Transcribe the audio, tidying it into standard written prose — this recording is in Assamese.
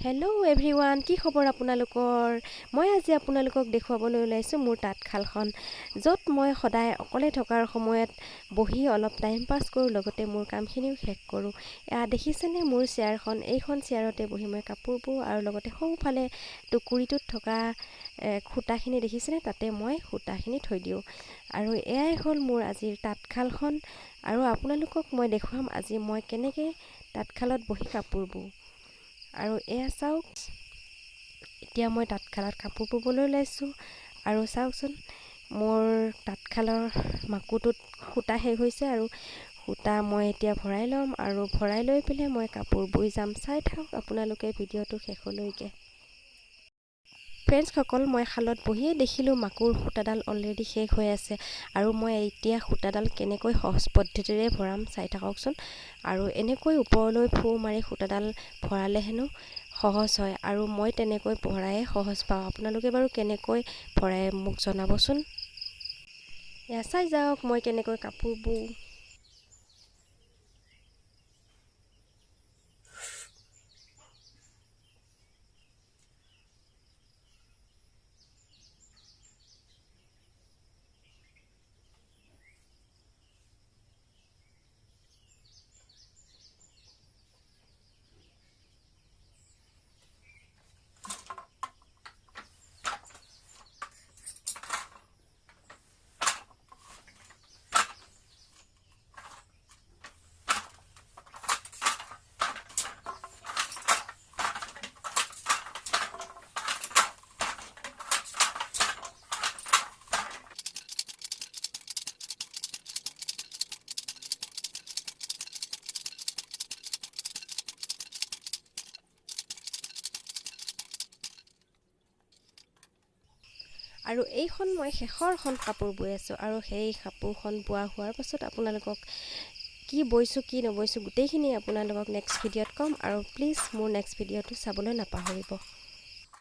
হেল্ল' এভৰিৱান, কি খবৰ আপোনালোকৰ? মই আজি আপোনালোকক দেখুৱাবলৈ ওলাইছোঁ মোৰ তাঁতশালখন, য'ত মই সদায় অকলে থকাৰ সময়ত বহি অলপ টাইম পাছ কৰোঁ, লগতে মোৰ কামখিনিও শেষ কৰোঁ। এয়া দেখিছেনে মোৰ চেয়াৰখন? এইখন চেয়াৰতে বহি মই কাপোৰ বওঁ আৰু লগতে সোঁফালে টুকুৰিটোত থকা সূতাখিনি দেখিছেনে? তাতে মই সূতাখিনি থৈ দিওঁ। আৰু এয়াই হ'ল মোৰ আজিৰ তাঁতশালখন আৰু আপোনালোকক মই দেখুৱাম আজি মই কেনেকৈ তাঁতশালত বহি কাপোৰ বওঁ। আৰু এয়া চাওক, এতিয়া মই তাঁতশালত কাপোৰ ববলৈ ওলাইছোঁ। আৰু চাওকচোন, মোৰ তাঁতশালৰ মাকুটোত সূতা শেষ হৈছে আৰু সূতা মই এতিয়া ভৰাই ল'ম আৰু ভৰাই লৈ পেলাই মই কাপোৰ বৈ যাম। চাই থাকক আপোনালোকে ভিডিঅ'টো শেষলৈকে। ফ্ৰেণ্ডছসকল, মই শালত বহিয়ে দেখিলোঁ মাকুৰ সূতাডাল অলৰেডি শেষ হৈ আছে আৰু মই এতিয়া সূতাডাল কেনেকৈ সহজ পদ্ধতিৰে ভৰাম চাই থাককচোন। আৰু এনেকৈ ওপৰলৈ ফু মাৰি সূতাডাল ভৰালে হেনো সহজ হয় আৰু মই তেনেকৈ ভৰায়ে সহজ পাওঁ। আপোনালোকে বাৰু কেনেকৈ ভৰাই মোক জনাবচোন। এয়া চাই যাওক মই কেনেকৈ কাপোৰ বওঁ। আৰু এইখন মই শেষৰখন কাপোৰ বৈ আছোঁ আৰু সেই কাপোৰখন বোৱা হোৱাৰ পাছত আপোনালোকক কি বৈছোঁ কি নবৈছোঁ গোটেইখিনি আপোনালোকক নেক্সট ভিডিঅ'ত ক'ম। আৰু প্লিজ মোৰ নেক্সট ভিডিঅ'টো চাবলৈ নাপাহৰিব।